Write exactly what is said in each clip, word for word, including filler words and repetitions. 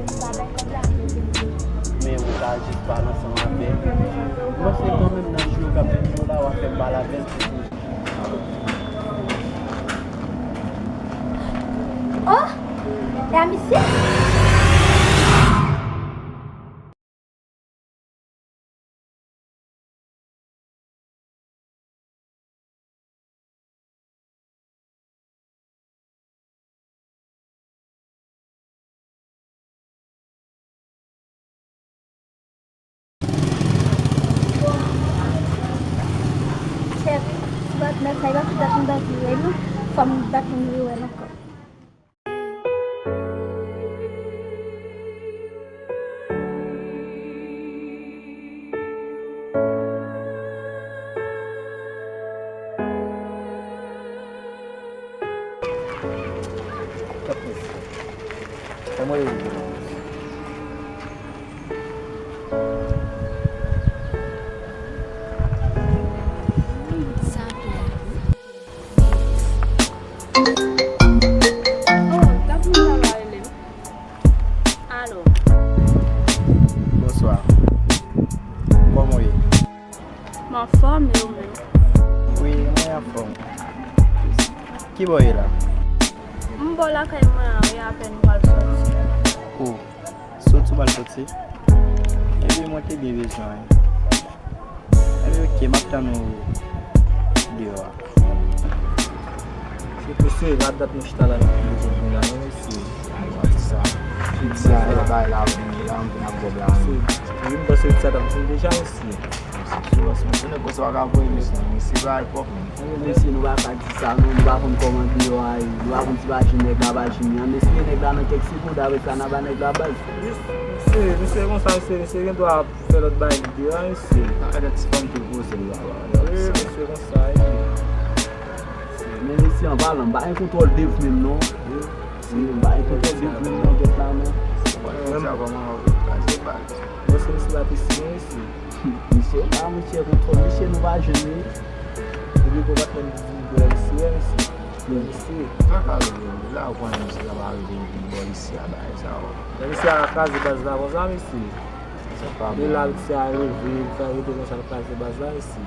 Li pa bay kòb la, men ou ka jis pale ansanm avè l. M panse kanmenm nan jou yo k ap vini yo la, w a fè m pale avè l pou toujou. Oh! E a misye? Chèf, si patnè sa, li pa fouti ap vin bati vre non. Fò m bat moun rewèl ankò. Oh, gad moun sa va rele m. Alo. Bonswa. Kòman w ye? M anfòm, e ou menm? Wi, mwen anfòm. Ki bò w ye la? M bò lakay mwen an, wi, apèn m pral soti. Oh. Soti w pral soti? Ebyen, mwen te byen bezwen w. Ebyen, oke, m ap tann ou deyò a. Se pou se la dat nou chita la, nou bezwen vin la, non, mesye. Ay, w ap di sa. Piti a, e bay la, vini la, m vin ak gòb la. Se, wi, m panse piti a t ap vin deja, mesye. Mesye, mesye, nèg konsa w ka voye, mesye, mesye, bay pwòp, men. Mesye, nou pa ka di sa, non, nou pa konn kòman deyò a ye, nou pa konn si pa jwenn nèg la, pa jwenn li. An espere nèg la nan kèk segonn, apre sa, n a ba nèg la baz. Mesye, mesye konsa, mesye, mesye gen dwa ap fè lòt bagay li deyò a, mesye. Nan gade ti fanm tou poze l la, la. Wi, mesye konsa, wi. Men mesye, an palan, m pa gen kontwòl de v menm, non. Wi. Mesye, m pa gen kontwòl de v menm, non, gèt la, non. Mwen, mwen, sa kòman w kraze bal? Mwen, se mesye pa te siyen, mesye. Misye la, misye kontwòl, misye nou pa jwenn li. Depi konpatman li di m bò isi a, misye. Bò isi. Sa ka rive, la ou konnen misye sa pa rive epi bò isi a bagay sa yo. Men misye a ka kraze baz la konsa, misye. Sa pa bon. De la misye a rive, li ka rete konsa, l kraze baz la, misye.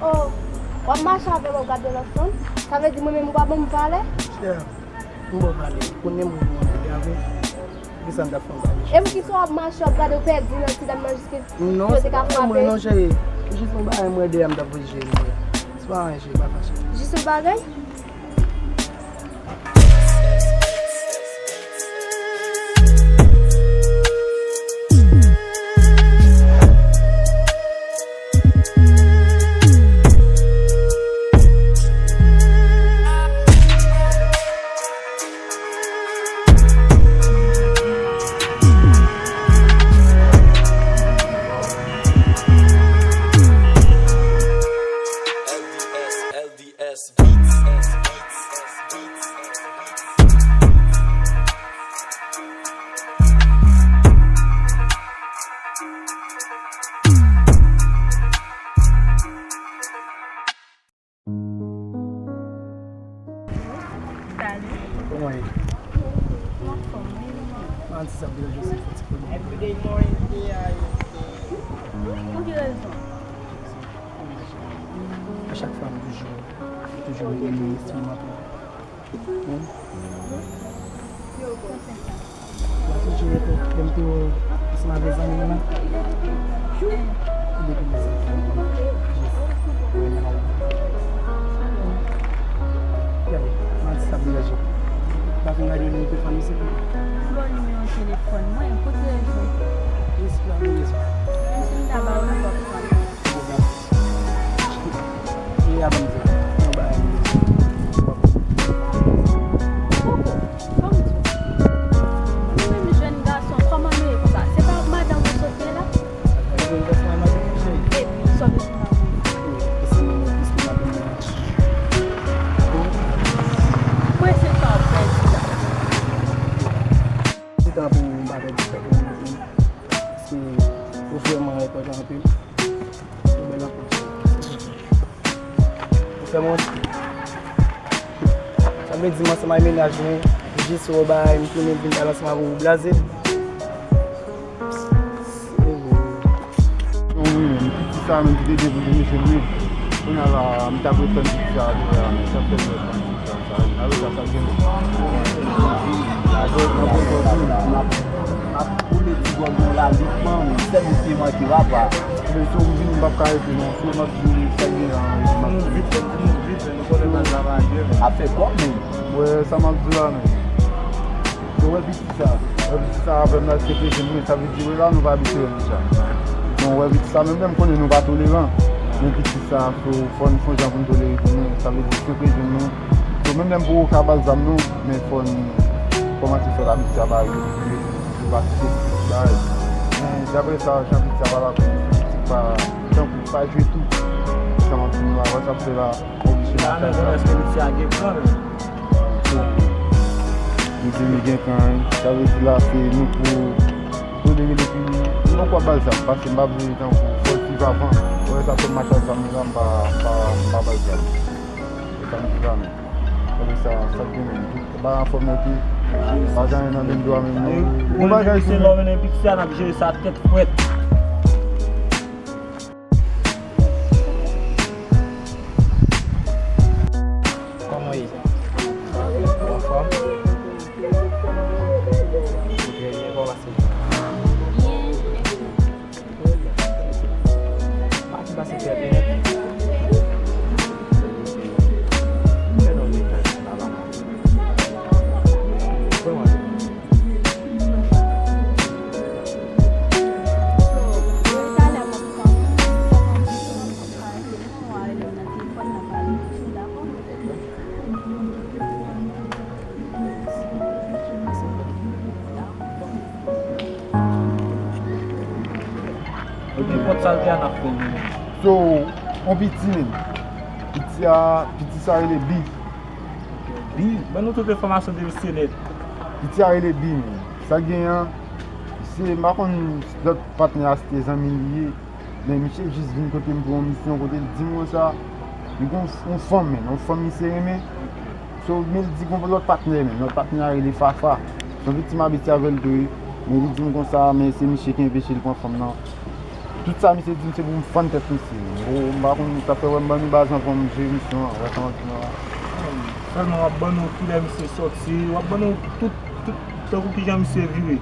Oh, w ap mache avè m, w ap gade lòt fanm? Sa vle di mwen menm ou pa ban m valè? Chè, m ba w valè. Konnen mwen gen yon nèg avè. Kisa m t ap fè yon bagay? E poukisa w ap mache, w ap gade, w pèdi nan ti dam nan jiske non, se pa mwen non, cheri. Jis yon bagay mwen deyò m t ap voye jere mwen. Se pa anyen, cheri, pa fache. Jis yon bagay? Salut. Kòman w ye? M anfòm, wi, mwen. Manti sa m te jwe se fè ti pwoblèm. Everyday morning, P I. Pou ki rezon? A chak fwa m toujou, m toujou rele nou, se yon apèl. Wi. Mwen toujou rete, lè m te wè w ansanm avèk zanmi m nan. Depi lè sa, jis wè m la. Gade, m a di sa pou manje. M pa fin gade nimewo telefòn misye. M ba w nimewo telefòn mwen, pou ki rezon? Jis la, pou rezon. Menm si m ta ba w, ou p ap pran. Li a ban m di, yon bagay m bezwen. Koko, ban m di w. Nou menm jèn gason, kòman nou ye konsa? Se pa madanm ou sot ye la? Mwen jèn gason, madanm mwen cheri. Epi, sa w bezwen la? Wi, se mwen menm, plis ke madanm mwen. Bon. Mwen se sa w pèdi la. May menaj mwen, jis wè bagay, m tounen vin pale ansanm avè w, blaze. Wi, men, piti sa menm ki te gen pou vin jwenn mwen. Kounye a la, m t ap ret tann piti sa a, men sa fè m ret tann piti sa, sa, avè sa, sa gen. N ap, n ap boule ti gòl nou la, dousman, men sèl ou te manke, papa. Men si w vini, m p ap ka rete, non. Si w m ap di w sa gen an, m ap di w. Vit, vit, vit, men nou konnen baz la pa jwe, men. Ap fè kòb, men. Wè, sa m ap di w la, men. Yo wè piti sa. Wè piti sa avè m la, se te jwenn mwen, sa vle di, wè la, nou pa abitye wè piti sa. Bon, wè piti sa, menm lè m konnen nou pa toleran, men piti sa, fò, fò n fè yon jan pou n tolere pou nou, sa vle di, se te jwenn nou. So, menm lè m poko ka ba l zam, non, men fò n kòmanse fè l abitye a bagay yo, yo pa kite piti bagay. Men, daprè sa, jan piti sa pa la, piti pa, tankou, pa jwe tou. Sa m ap di nou la, wè sa ap fè la, oblije mache avè l. Li di li gen kan, sa vle di la se nou pou tolere l epi nou poko ap ba l zam, paske m pa vle tankou fò l viv avan, wè sa fè m mache ak zam li la, m pa, m pa, m pa ba l zam. E sa m di la menm. Konnen sa, sa k gen menm, tout bagay anfòm nan tou, pa gen anyen nan menm dwa menm non. Yon bagay se lò mennen piti a, n ap jere sa tèt frèt. Kòman w ye? Ou anfòm? Trè byen, kòman w pase? Byen, e ou? Trè byen. Mwen pase trè byen nèt. Mwen fè non mwen fè sa la. Vrèman. Ok, nenpòt sa l te a n ap fè l. So, on piti menm. Piti a, piti sa rele Bi. Bi, ban nou tout enfòmasyon de misye nèt. Piti a rele Bi menm. Sa gen an, se, m pa konn lòt patnè a se te zanmi li ye. Men misye jis vin kote m pou yon misyon, kote l di m konsa, li gon yon fanm, men yon fanm misye renmen. So, men l di gon lòt patnè, men lòt patnè a rele Fafa. Se yon piti m abitye avè l tou wi. Men li di m konsa, men se misye ki enpeche l pran fanm nan. Tout sa misye di m se pou m fann tèt misye. Bon, m pa konn sa fè wè m ban nou baz anvan m jere misyon an, wè sa m ap di nou la. Sèlman w ap ban nou kilè misye sòti, w ap ban nou tout, tout tankou kijan misye vire.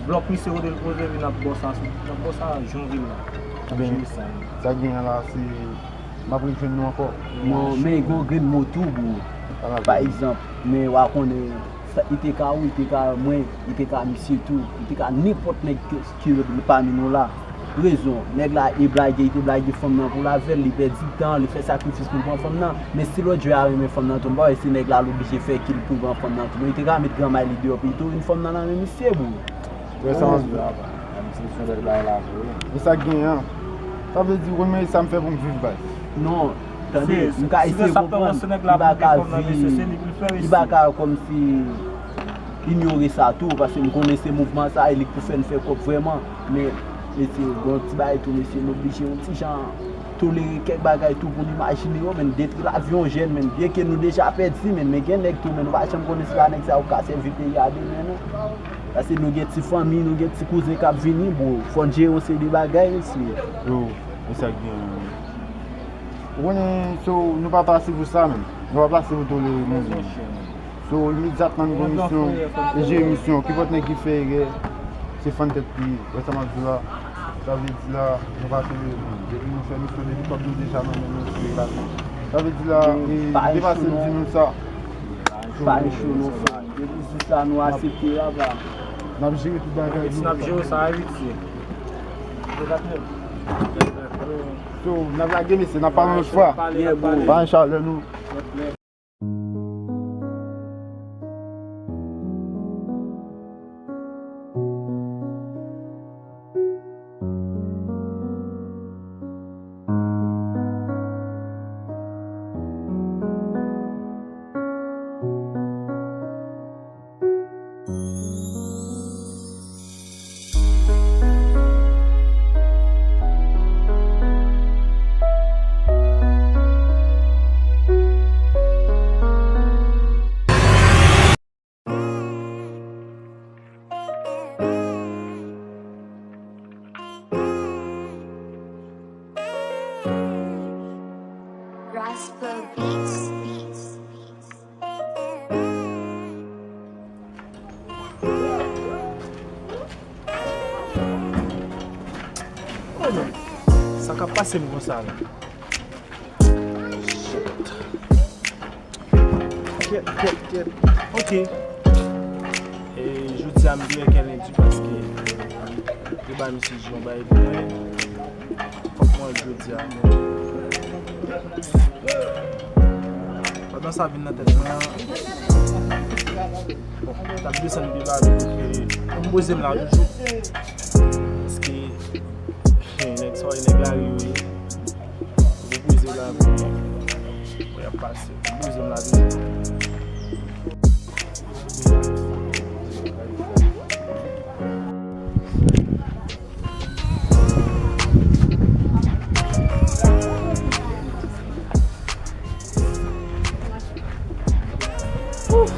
Blòk misye kote l poze li, n ap ba w sa, n ap ba w sa jan w vle la. N ap jere sa. Sa gen an la, se m ap rejwenn nou ankò. Non, men gen yon grenn mo tou, bro. Pa egzanp, men w a konnen, sa, li te ka ou, li te ka mwen, li te ka misye tou, li te ka nenpòt nèg ke, ki pami nou la. Rezon, nèg la e blage, li te blage fanm nan pou l avè l, li pèdi tan, li fè sakrifis pou l pran fanm nan. Men si lòt jwè a renmen fanm nan tou, m pa wè si nèg la l oblije fè kil pou l pran fanm nan tou. Men li te ka met granmay li deyò pito, vin fanm nan nan men misye, bro. Wè sa m ap di la, papa. Se yon bèl bagay la vre. E sa k genyen an. Sa vle di, ou konn men sa m fè pou m viv, baz. Non, tande, m ka eseye konprann. Li pa ka viv, li pa ka kòmsi inyore sa tou, paske m konnen se mouvman sa e li k pou fè n fè kòb vrèman. Men, mesye, gon ti bagay tou, mesye, n oblije yon ti jan tolere kèk bagay tou pou n imajine yo, men detwi lavi yon jèn, men byenke nou deja pèdi, men, men gen nèg tou, men nou pa janm konnen si pa nèg sa yo ka sèvi peyi a demen, non. Paske nou gen ti fanmi, nou gen ti kouzen k ap vini, bro. Fò n jere yon seri de bagay, mesye. Yo, e sa k gen. Ou konnen, so, nou pa plase pou sa, men. Nou pa plase pou tolere moun, men. So, imedyatman nou gen misyon, e jere misyon, kenpòt nèg ki fè erè, se fann tèt li ye. Wè sa m ap di w la? Sa vle di la, nou pa tolere moun. Depi nou fè misyon, depi kòb nou deja nan men nou, se bati. Sa vle di la, e depase m di nou sa. Pa cho non, frè. Depi jis la, nou aksepte, papa. N ap jere tout bagay, nou. N ap jere sa, wi, mesye. So, n ap lage, mesye, n ap pale yon lòt fwa. Yeah, bro. Pa gen chalè, nou. Pase m konsa la. Shit. Kyèt, kyèt, kyèt. Ok. E jodi a m byen kè lendi paske yo ba misye yon bagay pou mwen. Fòk mwen jodi a. Pandan sa vin nan tèt mwen an, bon, t ap desann pi ba pou m poze m la toujou. Paske nèg sa yo, nèg lari yo ye. Repoze la pou mwen. Mwen ap pase. Repoze m la toujou. Ouf!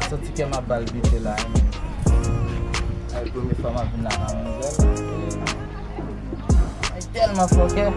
Santi kè m ap palpite la, wi, men. Ay, premye fwa m ap vin la, manmzèl. Ay, tèlman fòkè.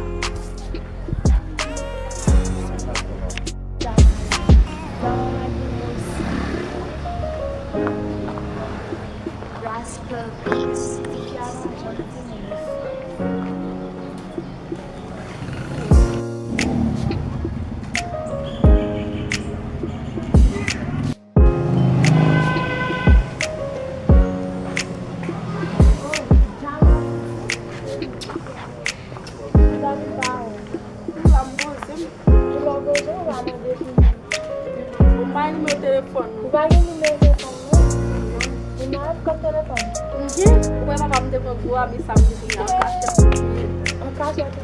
Ou pa gen nimewo telefòn nou? Ou pa gen nimewo telefòn mwen? Ou nan kòb telefòn mwen? Mhm. Ou wè papa m te pran gwo ami sa m te pran an kachèt. An kachèt?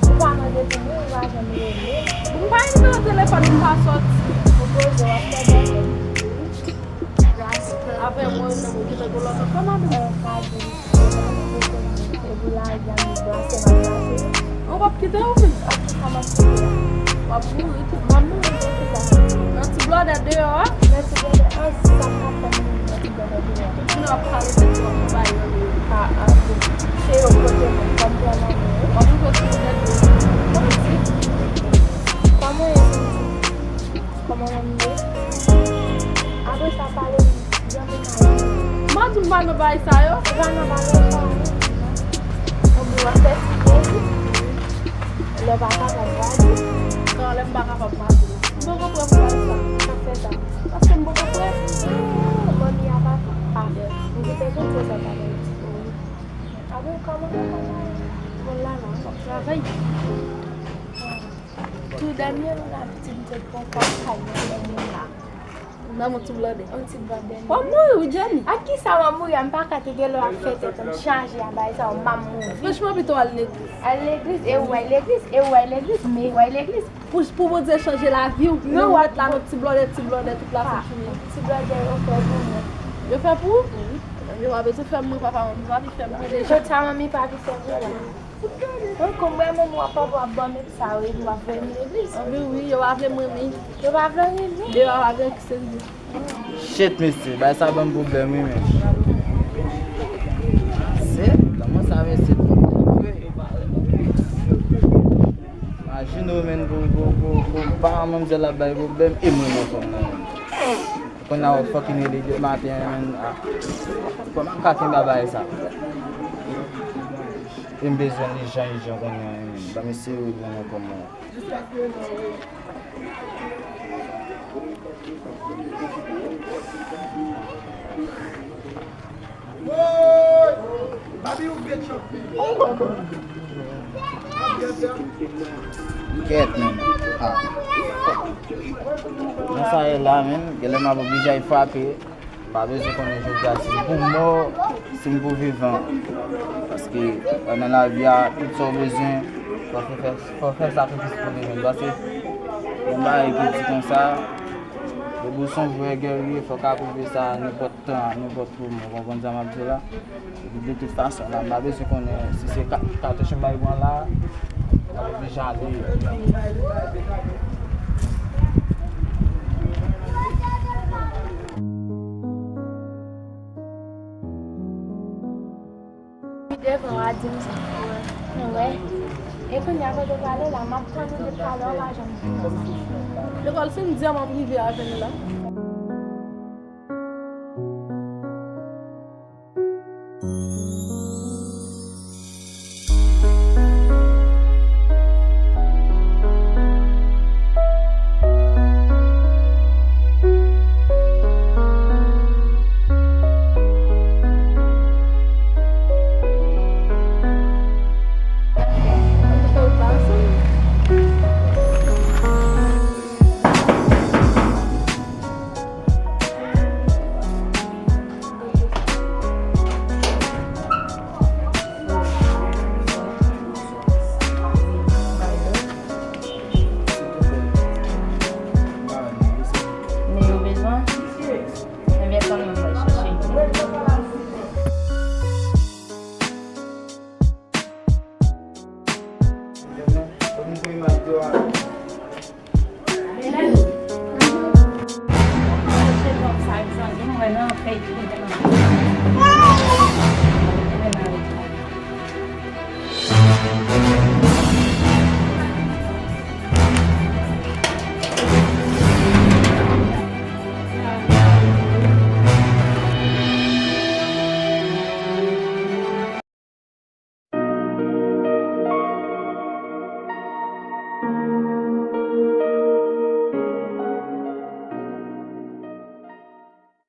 Ou pa mande pou mwen, ou pa janm rele. M pa gen nimewo telefòn, m pa sòti. Ou poze, w ap fè bèl. Apre mwen, nan mwen, ki tankou lòt ankò, madanm. Ou p ap kite ou menm? W ap mouri tou. M ap mouri tou. M ap mouri tou. Nan ti blòdè deyò a? Nan ti blòdè a, sa m ap fè menm nan ti blòdè deyò a? Tout moun ap pale de twa konpayi nan deyò. Ah, ah, bon. Se yo pote mwen kòm pran nan men yo. W ap mouri tou. Kòman ti? Kòman ye, Santi? Kòman manmi ye? Apre sa, pale m. M pa di m pa nan bagay sa yo. Ou pa nan bagay sa yo. Ou di w ap fè ti plezi. Lè w pa kapab, w pa di. Kan lè m pa kapab, m pa di. M poko prè pou bagay sa. Sa fè sa. Paske m poko prè. Manmi a pa, pa fè. M kite tout koze sa pa fè. Apre, kòman nou konn bagay? Bon, la, la, m ap travay. Tou dènye, m la pitit, m te pran kòb kay nan dènye la. Nan yon ti blòdè. Yon ti blòdè. W ap mouri wi, Jenny. Ak kisa m ap mouri a? M pa ka te gen lè w ap fè tèt an chaje a bay sa yo, m ap mouri. Franchman, pito w al legliz. Al legliz, e ou al legliz, e ou al legliz, men ou al legliz. Pou, pou Bondye chanje lavi w, men w ret la nan ti blòdè, ti blòdè, tout la fin fini. Ti blòdè yo fè pou mwen. Yo fè pou ou? Wi. Yo pa bezwen fè pou mwen, papa, manmi pa vin fè pou mwen deja. Tout sa manmi pa vin fè pou ou. Ou konprann, manmi w ap papa w ap ban m sa yo, epi w ap vle m legliz. Anben wi, yo pa vle m renmen. Yo pa vle w renmen? Yo pa vle ki serye. Shit, mesye, bagay sa ban m pwoblèm, wi, men. Se, kòman sa, mesye, pwoblèm vre? Imajine w, men, pou, pou, pou, pou paran manmzèl la bay pwoblèm, e mwen nan fanm nan, men. Kounye a w ap fucking rele demen maten an, men, ah. Kòman m ka kenbe a bagay sa? E m bezwen l ijan, ijan kounye a, men. Ban m eseye reponn ankò mwen. Kèt, men. Ah. Nan sa ye la, men, genlè m ap oblije al frape. M pa bezwen konnen jodi a si m pou mò, si m pou vivan. Paske nan lavi a, tout sa w bezwen, fò w fè, fò w fè sakrifis pou li menm. Paske yon bagay ki di konsa, depi w se yon vrè gèrye, fò w ka pwouve sa nenpòt tan, nenpòt moman. Ou konprann sa m ap di w la? Epi de tout fason, la, m pa bezwen konnen si se ka-, katouch m bay pran la, m ap oblije ale. Devan w a di m sa. Wè. E kounye a kote w prale la, m ap tann ou depi talè, w pa janm vini. Lekòl, si m di a, m ap rive avè l la.